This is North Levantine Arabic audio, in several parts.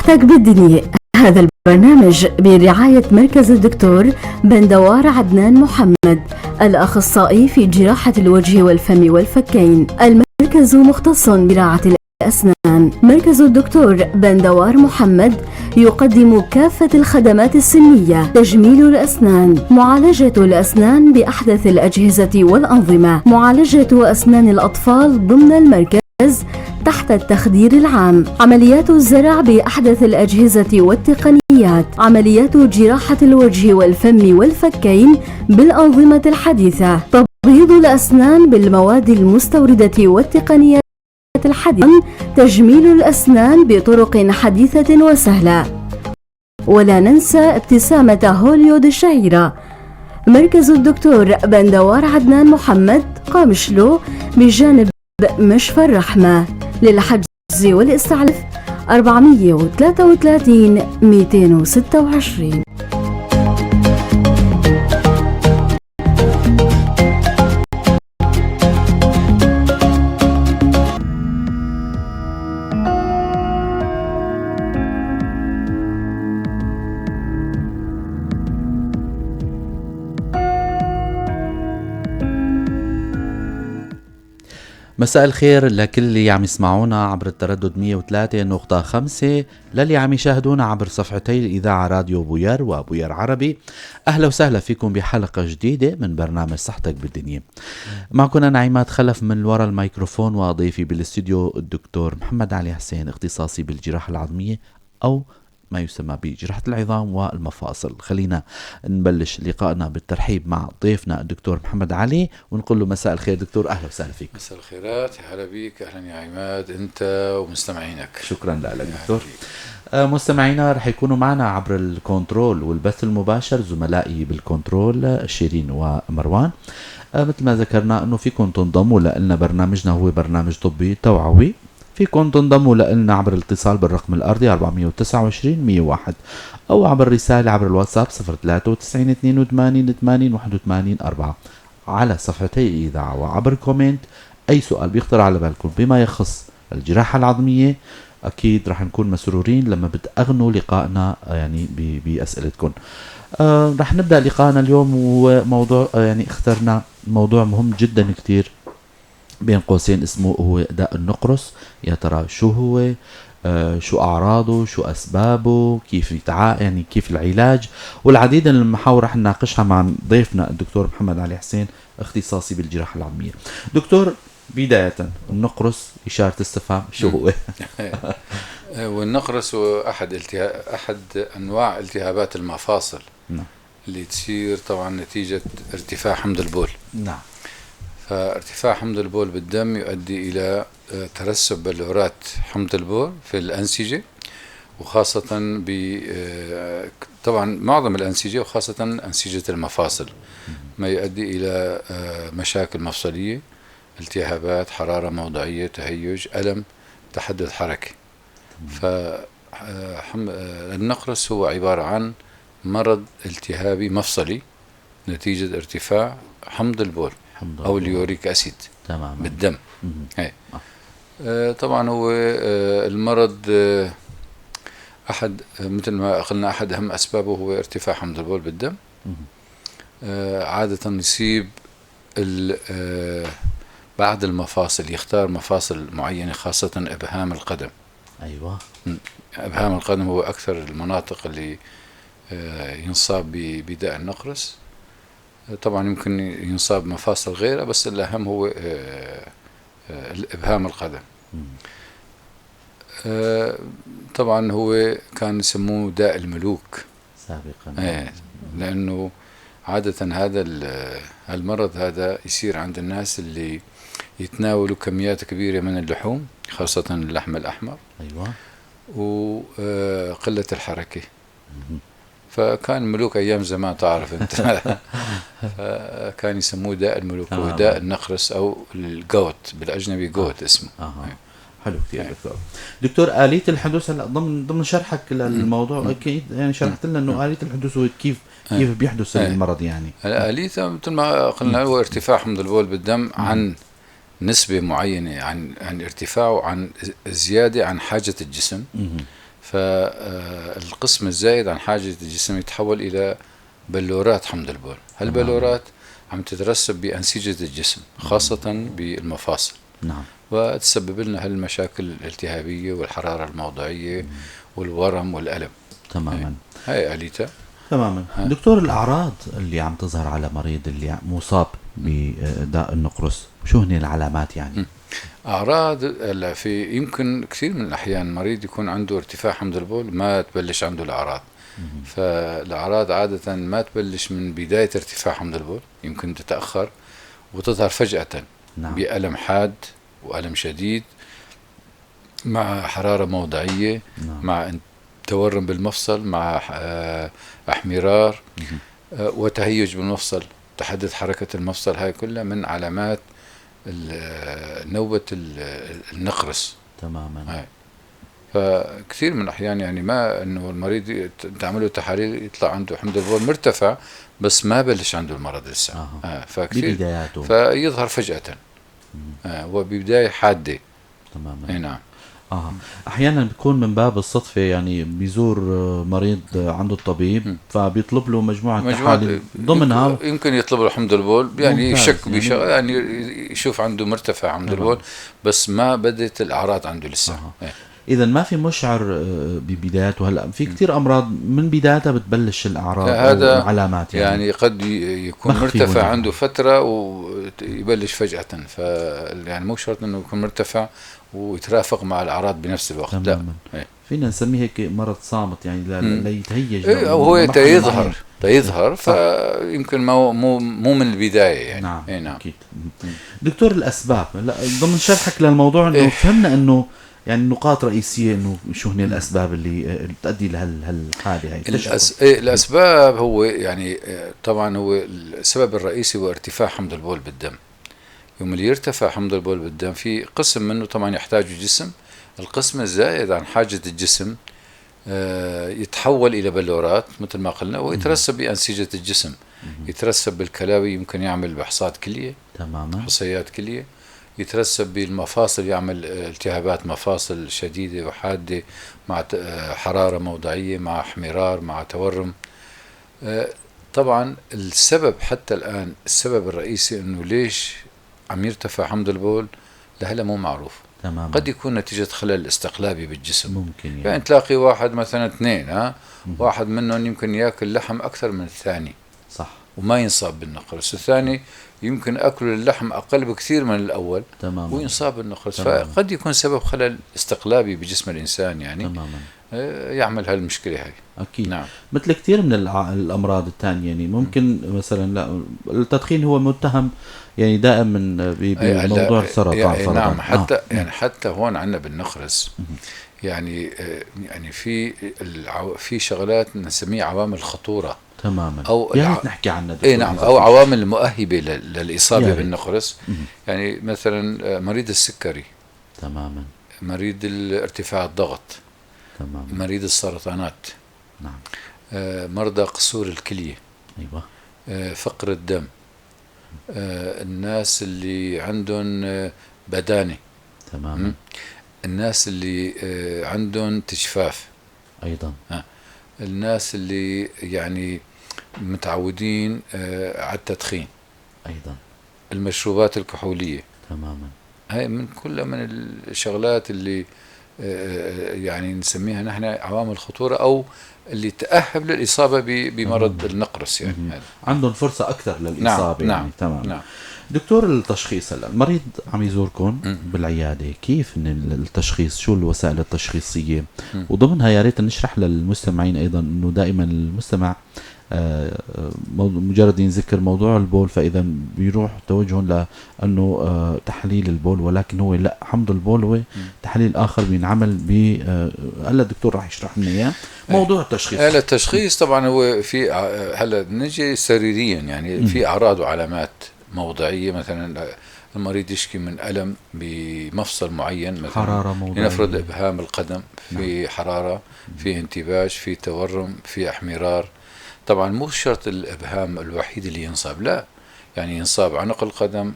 صحتك بالدنيا. هذا البرنامج برعاية مركز الدكتور بندوار عدنان محمد، الأخصائي في جراحة الوجه والفم والفكين. المركز مختص براعة الأسنان. مركز الدكتور بندوار محمد يقدم كافة الخدمات السنية: تجميل الأسنان، معالجة الأسنان بأحدث الأجهزة والأنظمة، معالجة أسنان الأطفال ضمن المركز تحت التخدير العام، عمليات الزرع بأحدث الأجهزة والتقنيات، عمليات جراحة الوجه والفم والفكين بالأنظمة الحديثة، تبييض الأسنان بالمواد المستوردة والتقنيات الحديثة، تجميل الأسنان بطرق حديثة وسهلة. ولا ننسى ابتسامة هوليود الشهيرة. مركز الدكتور بندوار عدنان محمد، قامشلو، بجانب مشفى الرحمة. للحجز والاستعلاف 433 226. مساء الخير لكل اللي عم يسمعونا عبر التردد 103.5، للي عم يشاهدونا عبر صفحتي الإذاعة راديو بوير وبوير عربي. أهلا وسهلا فيكم بحلقة جديدة من برنامج صحتك بالدنيا. معكم أنا عماد خلف من وراء الميكروفون، وضيفي بالاستوديو الدكتور محمد علي حسين، اختصاصي بالجراحة العظمية أو ما يسمى بجراحة العظام والمفاصل. خلينا نبلش لقائنا بالترحيب مع ضيفنا الدكتور محمد علي ونقول له مساء الخير دكتور، أهلا وسهلا فيك. مساء الخيرات، يا هلا بيك، أهلا يا عماد أنت ومستمعينك. شكرا لك دكتور. مستمعينا رح يكونوا معنا عبر الكنترول والبث المباشر زملائي بالكنترول شيرين ومروان. مثل ما ذكرنا أنه فيكم تنضموا لنا، برنامجنا هو برنامج طبي توعوي. فيكم تنضموا لنا عبر الاتصال بالرقم الأرضي 429 101 أو عبر رسالة عبر الواتساب 093 82 80 81 4 على صفحتي الإذاعة وعبر comment. أي سؤال بيخطر على بالكم بما يخص الجراحة العظمية أكيد رح نكون مسرورين لما بتأغنوا لقائنا يعني بأسئلتكم. رح نبدأ لقائنا اليوم وموضوع يعني اخترنا موضوع مهم جدا كتير بين قوسين اسمه هو داء النقرس. يا ترى شو هو؟ شو أعراضه؟ شو أسبابه؟ كيف يعني كيف العلاج؟ والعديد من المحاور رح نناقشها مع ضيفنا الدكتور محمد علي حسين، اختصاصي بالجراحة العظمية. دكتور، بداية النقرس إشارة استفهام، شو هو؟ والنقرس هو أحد أنواع التهابات المفاصل. نعم. اللي تصير طبعا نتيجة ارتفاع حمض البول. نعم. فارتفاع حمض البول بالدم يؤدي إلى ترسب بلورات حمض البول في الأنسجة، وخاصة طبعا معظم الأنسجة وخاصة أنسجة المفاصل، ما يؤدي إلى مشاكل مفصلية، التهابات، حرارة موضعية، تهيج، ألم، تحدث حركي. فالنقرس هو عبارة عن مرض التهابي مفصلي نتيجة ارتفاع حمض البول أو ال uric acid تمام بالدم. طبعا هو المرض أحد مثل ما قلنا أحد أهم أسبابه هو ارتفاع حمض البول بالدم. عادة يصيب بعض المفاصل، يختار مفاصل معينة خاصة إبهام القدم. أيوة. إبهام القدم هو أكثر المناطق اللي ينصاب بداء النقرس. طبعا يمكن ينصاب مفاصل غيرها، بس الأهم هو إبهام القدم. طبعا هو كان يسموه داء الملوك سابقا، لأنه عادة هذا المرض هذا يصير عند الناس اللي يتناولوا كميات كبيرة من اللحوم، خاصة اللحم الأحمر. أيوة. وقلة الحركة. فكان الملوك أيام زمان تعرف أنت فكان يسموه داء الملوك، هو داء النقرس أو ال gout، بالأجنبي gout اسمه. حلو كثير دكتور. دكتور، آلية الحدوث هلا ضمن شرحك للموضوع أكيد يعني شرحت لنا إنه آلية الحدوث هو كيف بيحدث المرض يعني. آلية مثل ما قلنا هو ارتفاع حمض البول بالدم عن نسبة معينة، عن ارتفاعه، عن زيادة عن حاجة الجسم. فالقسم الزايد عن حاجة الجسم يتحول إلى بلورات حمض البول. هالبلورات عم تترسب بأنسجة الجسم خاصة بالمفاصل. نعم. وتسبب لنا هالمشاكل الالتهابية والحرارة الموضعية والورم والألم. تماما. هاي آليتها. تماما. دكتور، الأعراض اللي عم تظهر على مريض اللي مصاب بداء النقرس، شو هن العلامات يعني؟ أعراض هلا في يمكن كثير من الأحيان مريض يكون عنده ارتفاع حمض البول ما تبلش عنده الأعراض. فالأعراض عادة ما تبلش من بداية ارتفاع حمض البول، يمكن تتأخر وتظهر فجأة. نعم. بألم حاد وألم شديد مع حرارة موضعية. نعم. مع تورم بالمفصل، مع احمرار، وتهيج بالمفصل، تحدد حركة المفصل. هاي كلها من علامات نوبة النقرس. تماما. هاي. فكثير من الأحيان يعني ما إنه المريض تعمل له تحاليل يطلع عنده حمض البول مرتفع بس ما بلش عنده المرض لسه. فكثير ببداياته. فيظهر فجأة. وببداية حادة. تماما. اي نعم. احيانا بيكون من باب الصدفة، يعني بيزور مريض عنده الطبيب فبيطلب له مجموعة تحاليل ضمنها يمكن يطلب له حمض البول، يعني ممتاز، يشك يعني يعني يشوف عنده مرتفع حمض البول بس ما بدت الاعراض عنده لسه. اذا ما في مشعر ببداياته. هلا في كثير امراض من بدايتها بتبلش الاعراض لا، هذا او العلامات يعني قد يكون مخفي مرتفع ولا. عنده فترة ويبلش فجأة، ف يعني مو شرط انه يكون مرتفع ويترافق مع الاعراض بنفس الوقت. لا. تماما. إيه. فينا نسميه هيك مرض صامت، يعني ليتهيج إيه، او هو لمرحلة معينة. تيظهر صح. فيمكن مو من البداية يعني. نعم. إيه نعم. اكيد. دكتور، الاسباب لا ضمن شرحك للموضوع انه إيه. فهمنا انه يعني نقاط رئيسية انه شو هن الاسباب اللي بتؤدي لهالحاله هاي. إيه، الاسباب هو يعني طبعا هو السبب الرئيسي هو ارتفاع حمض البول بالدم. يوم اللي يرتفع حمض البول بالدم في قسم منه طبعا يحتاجه الجسم، القسم الزائد عن حاجة الجسم يتحول إلى بلورات مثل ما قلنا ويترسب بأنسجة الجسم، يترسب بالكلاوي، يمكن يعمل بحصات كلية. تماما. حصيات كلية، يترسب بالمفاصل، يعمل التهابات مفاصل شديدة وحادة مع حرارة موضعية مع احمرار مع تورم. طبعا السبب حتى الآن السبب الرئيسي انه ليش عم يرتفع حمض البول لهلا مو معروف. تماما. قد يكون نتيجة خلل استقلابي بالجسم. ممكن يعني تلاقي واحد مثلا اثنين، واحد منهم يمكن ياكل لحم أكثر من الثاني. صح. وما ينصاب بالنقرس، الثاني يمكن أكل اللحم أقل بكثير من الأول. تماما. وينصاب بالنقرس. تماما. فقد يكون سبب خلل استقلابي بجسم الإنسان يعني. تماما. يعمل هالمشكلة هاي. أكيد. نعم. مثل كثير من الأمراض الثانية يعني ممكن مثلا لا التدخين هو متهم يعني دائما بموضوع السرطان. يعني نعم. حتى يعني حتى هون عندنا بالنقرس يعني يعني في شغلات نسميها عوامل خطورة. تماما. او يا ريت نحكي عنها. اي نعم، او عوامل مؤهبه للاصابة بالنقرس. يعني مثلا مريض السكري. تماما. مريض ارتفاع الضغط. تماما. مريض السرطانات. نعم. مرضى قصور الكلية. ايوه. فقر الدم. الناس اللي عندهم بدانه. تماما. الناس اللي عندهم تجفاف ايضا. الناس اللي يعني متعودين على التدخين ايضا. المشروبات الكحوليه. تماما. هاي من كلها من الشغلات اللي يعني نسميها نحن عوامل خطورة او اللي تاهب للاصابة بمرض النقرس يعني. عندهم فرصة اكثر للاصابة. نعم. يعني. نعم. تمام. نعم. دكتور، التشخيص هلا المريض عم يزوركم بالعيادة، كيف التشخيص؟ شو الوسائل التشخيصية؟ وضمنها يا ريت نشرح للمستمعين ايضا انه دائما المستمع مجرد ينذكر موضوع البول فاذا بيروح توجههم لانه تحليل البول، ولكن هو لا، حمض البول هو تحليل اخر بينعمل ب هلا الدكتور راح يشرح لنا اياه موضوع التشخيص. هلا التشخيص طبعا هو في هلا نجي سريريا يعني في اعراض وعلامات موضعيه، مثلا المريض يشكي من الم بمفصل معين، مثلا حرارة موضعيه، لنفرض ابهام القدم في حرارة، في انتباش، في تورم، في احمرار. طبعا مو شرط الابهام الوحيد اللي ينصاب، لا، يعني ينصاب عنق القدم،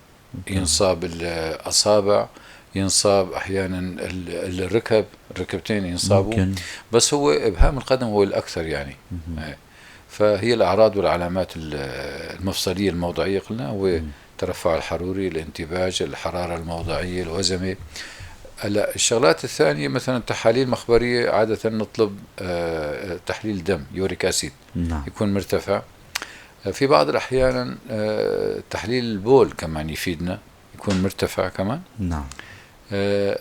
ينصاب الاصابع، ينصاب احيانا الركب، الركبتين ينصابوا ممكن. بس هو ابهام القدم هو الاكثر يعني. فهي الاعراض والعلامات المفصليه الموضعيه قلنا هو الترفع الحروري، الانتباج، الحرارة الموضعيه، الوزمه. هلا الشغلات الثانية مثلا تحاليل مخبريه، عادة نطلب تحليل دم uric acid. يكون مرتفع في بعض الاحيان. تحليل البول كمان يفيدنا، يكون مرتفع كمان.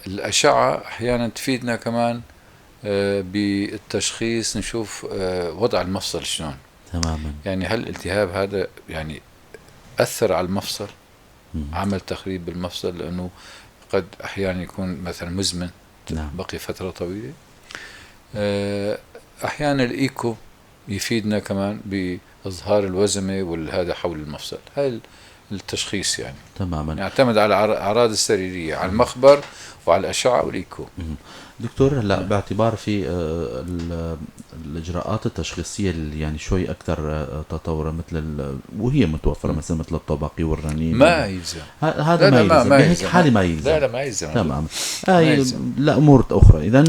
الأشعة أحيانا تفيدنا كمان بالتشخيص، نشوف وضع المفصل شلون. يعني هل الالتهاب هذا يعني أثر على المفصل، عمل تخريب بالمفصل، لأنه قد أحيانا يكون مثلا مزمن، بقي فترة طويلة. أحيانا الإيكو يفيدنا كمان بإظهار الوزمة والهذا حول المفصل. هاي التشخيص يعني يعتمد على الأعراض السريرية، على المخبر وعلى الأشعة والإيكو. دكتور، هلا باعتبار في الاجراءات التشخيصية اللي يعني شوي اكثر تطورا، مثل وهي متوفرة مثلا مثل الطبقي والرنين، ما يلزم. هذا لا، ما لا، يلزم. ما بهيك يلزم. حاله ما يلزم. لا لا، ما يلزم. تمام. ما هاي يلزم. لامور اخرى اذا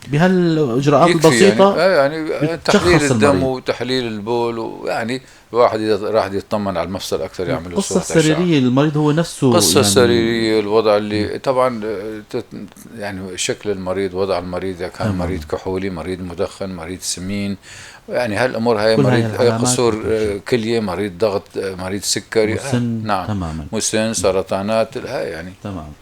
بهالاجراءات يكفي. البسيطة يعني بتشخص تحليل الدم المريض. وتحليل البول، ويعني الواحد اذا راح يطمن على المفصل اكثر يعمل له القصة صورة أشعة. السريريه، المريض هو نفسه قصة يعني السريرية، الوضع اللي طبعا يعني شكل المريض، وضع المريض، إذا كان مريض كحولي، مريض مدخن، مريض سمين، يعني هالأمور هاي، كل هاي مريض العلامات قصور بتكون. كلية، مريض ضغط، مريض سكري، مسن. نعم. مسن، سرطانات، هاي يعني. تمام.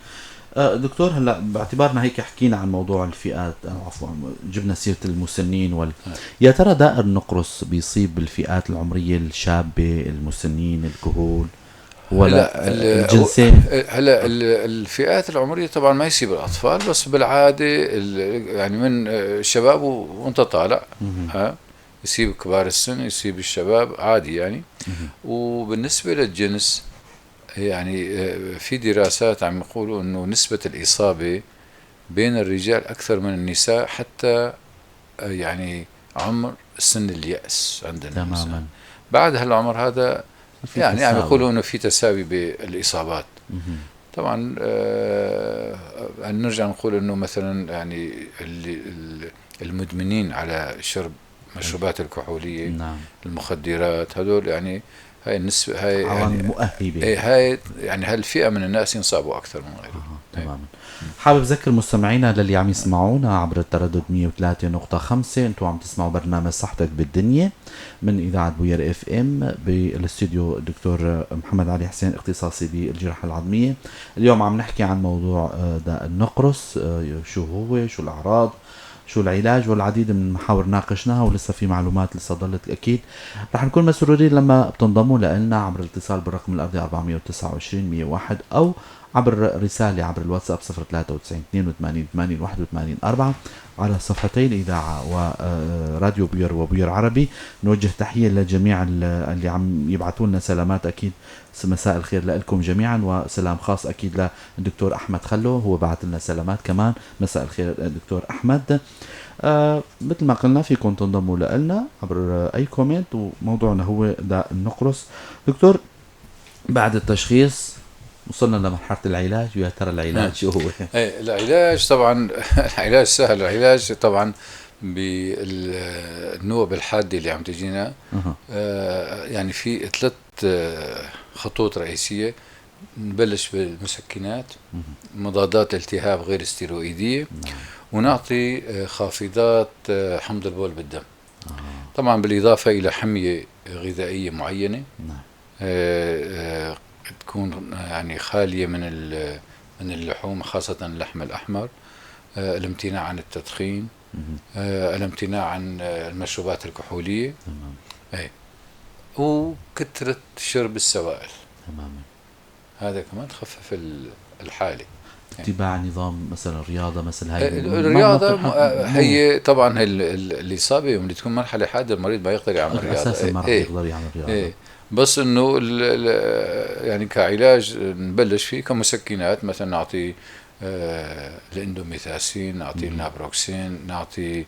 دكتور، هلا باعتبارنا هيك حكينا عن موضوع الفئات، أو عفوا، جبنا سيره المسنين يا ترى داء النقرس بيصيب الفئات العمرية الشابه، المسنين، الكهول، ولا هلا الجنسين؟ هلا الفئات العمرية طبعا ما يصيب الاطفال، بس بالعادة يعني من الشباب وانت طالع، ها يصيب كبار السن، يصيب الشباب عادي يعني. وبالنسبة للجنس يعني في دراسات عم يقولوا انه نسبه الاصابة بين الرجال اكثر من النساء حتى يعني عمر سن اليأس عند النساء. بعد هالعمر هذا في يعني عم تساوي. يقولوا انه في تساوي بالاصابات. طبعا نرجع نقول انه مثلا يعني اللي المدمنين على شرب مشروبات الكحوليه، المخدرات، هذول يعني هاي النسبة هاي عوامل يعني مؤهبه. ايه، هاي يعني هالفئه من الناس ينصابوا اكثر من غيرهم. تماما. حابب اذكر مستمعينا للي عم يسمعونا عبر التردد 103.5، انتم عم تسمعوا برنامج صحتك بالدنيا من اذاعة بوير FM، بالاستوديو الدكتور محمد علي حسين، اختصاصي بالجراحه العظميه. اليوم عم نحكي عن موضوع داء النقرس، شو هو، شو الاعراض، شو العلاج، والعديد من المحاور ناقشناها، ولسه في معلومات لسه ضلت. اكيد رح نكون مسرورين لما بتنضموا لنا عبر الاتصال بالرقم الارضي 429 101، او عبر رسالة عبر الواتساب 093 82 80 81 4 على صفحتي الإذاعة وراديو بوير وبوير عربي. نوجه تحية لجميع اللي عم يبعثوا لنا سلامات، أكيد مساء الخير لكم جميعا، وسلام خاص أكيد للدكتور أحمد خلو، هو بعث لنا سلامات كمان. مساء الخير دكتور أحمد. مثل ما قلنا فيكم تنضموا لنا عبر أي comment، وموضوعنا هو داء النقرس. دكتور، بعد التشخيص وصلنا لمرحلة العلاج، ويا ترى العلاج شو هو؟ ايه، العلاج طبعا العلاج سهل. العلاج طبعا بالنوب الحادة اللي عم تجينا يعني في ثلاث خطوط رئيسية. نبلش بالمسكنات، مضادات التهاب غير استيرويدية، ونعطي خافضات حمض البول بالدم. طبعا بالإضافة إلى حمية غذائية معينة تكون يعني خالية من اللحوم، خاصة اللحم الأحمر، الامتناع عن التدخين، الامتناع عن المشروبات الكحولية، ايه، وكثرة شرب السوائل. هذا كمان تخفف الحالة. اتباع نظام مثلا رياضة مثلا هاي الرياضة هي طبعا الإصابة يوم اللي تكون مرحلة حادة المريض ما يقدر يعمل رياضة. أساسا ما راح يقدر يعمل رياضة. إيه. بس انه يعني كعلاج نبلش فيه كمسكنات، مثلا نعطي الاندوميثاسين، نعطي النابروكسين، نعطي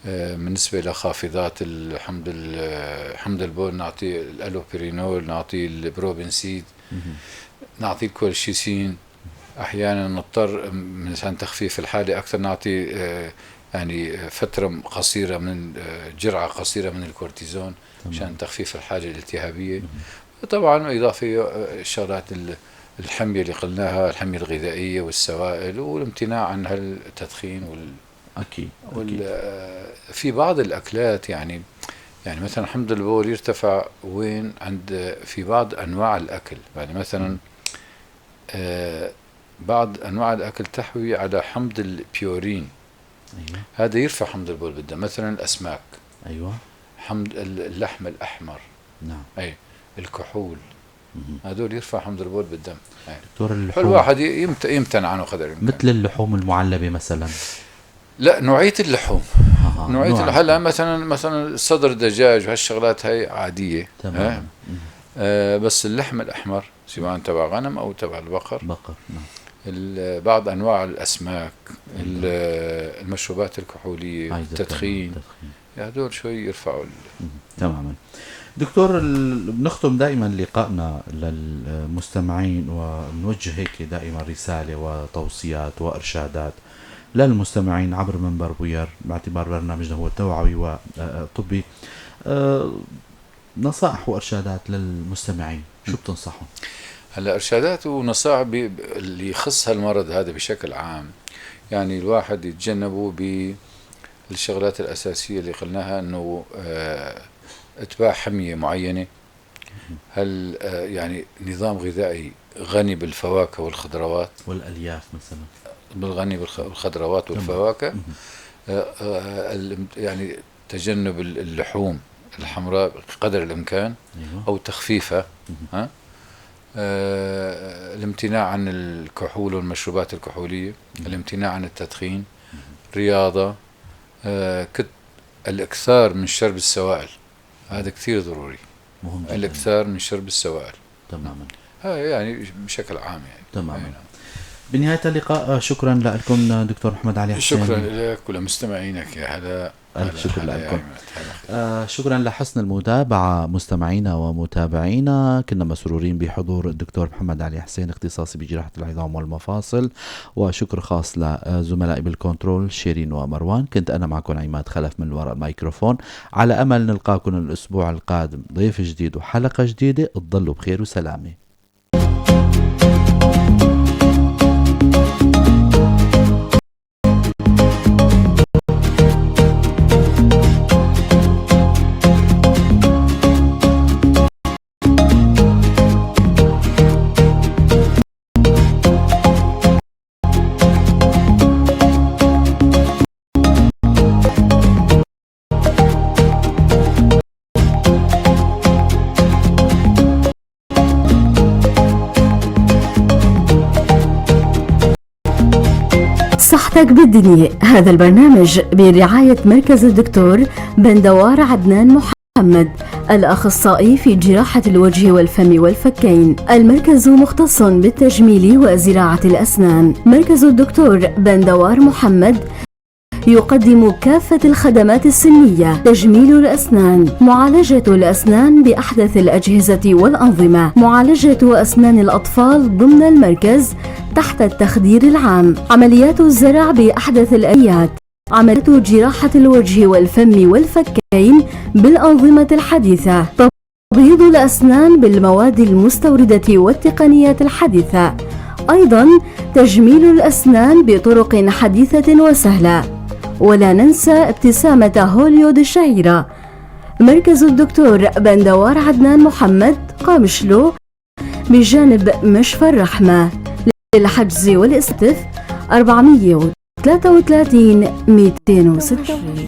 بالنسبة لخافضات الحمض حمض البول نعطي الالوبرينول، نعطي ال probenecid، نعطي الكولشيسين. احيانا نضطر مشان تخفيف الحالة اكثر نعطي يعني فترة قصيرة من جرعة قصيرة من الكورتيزون مشان تخفيف الحالة الالتهابيه. طبعا اضافه الشغلات الحمية اللي قلناها، الحمية الغذائية والسوائل والامتناع عن التدخين اكيد. في بعض الاكلات يعني مثلا حمض البول يرتفع وين؟ عند في بعض انواع الاكل، يعني مثلا بعض انواع الاكل تحوي على حمض البيورين. ايوه، هذا يرفع حمض البول بالدم، مثلا الاسماك. ايوه، حمض اللحم الاحمر. نعم. اي الكحول، هذول يرفع حمض البول بالدم. دكتور، اللحوم الواحد يمتنع عنه قدر الامكان. مثل اللحوم المعلبه مثلا؟ لا، نوعية اللحوم. نوعية هلا مثلا صدر دجاج وهالشغلات هاي عادية. تمام. بس اللحم الاحمر سواء تبع غنم او تبع البقر. بقر، نعم. بعض انواع الاسماك، المشروبات الكحوليه، التدخين، هدول شوي يرفعوا. تماما. دكتور، بنختم دائما لقائنا للمستمعين ونوجه هيك دائما رسالة وتوصيات وارشادات للمستمعين عبر منبر بوير، باعتبار برنامجنا هو توعوي وطبي. نصائح وارشادات للمستمعين، شو بتنصحهم؟ هلا ارشادات ونصائح اللي يخص هالمرض هذا بشكل عام، يعني الواحد يتجنبه بالشغلات الاساسية اللي قلناها، انه اتباع حمية معينة، هل يعني نظام غذائي غني بالفواكه والخضروات والالياف مثلا، بالغني بالخضروات والفواكه، يعني تجنب اللحوم الحمراء قدر الامكان. أيوة. او تخفيفها. الامتناع عن الكحول والمشروبات الكحوليه، الامتناع عن التدخين، رياضة، الاكثار من شرب السوائل، هذا كثير ضروري، مهم جدا الاكثار من شرب السوائل. تماما. يعني بشكل عام يعني. تماما. نعم. بنهاية اللقاء شكرا لكم دكتور محمد علي حسين. شكرا لك ولمستمعينك يا هلا. ألف شكر لكم. شكرا لحسن المتابعة مستمعينا ومتابعينا، كنا مسرورين بحضور الدكتور محمد علي حسين اختصاصي بجراحة العظام والمفاصل، وشكر خاص لزملائي بالكنترول شيرين ومروان. كنت أنا معكم عماد خلف من وراء الميكروفون، على أمل نلقاكم الأسبوع القادم ضيف جديد وحلقة جديدة. تضلوا بخير وسلامة. صحتك بالدنيا، هذا البرنامج برعاية مركز الدكتور بندوار عدنان محمد الأخصائي في جراحة الوجه والفم والفكين. المركز مختص بالتجميل وزراعة الأسنان. مركز الدكتور بندوار محمد يقدم كافة الخدمات السنية: تجميل الأسنان، معالجة الأسنان بأحدث الأجهزة والأنظمة، معالجة أسنان الأطفال ضمن المركز تحت التخدير العام، عمليات الزرع بأحدث الآليات، عمليات جراحة الوجه والفم والفكين بالأنظمة الحديثة، تبييض الأسنان بالمواد المستوردة والتقنيات الحديثة، أيضا تجميل الأسنان بطرق حديثة وسهلة. ولا ننسى ابتسامة هوليود الشهيرة. مركز الدكتور بندوار عدنان محمد، قامشلو، بجانب مشفى الرحمة. للحجز والاستف 433 226.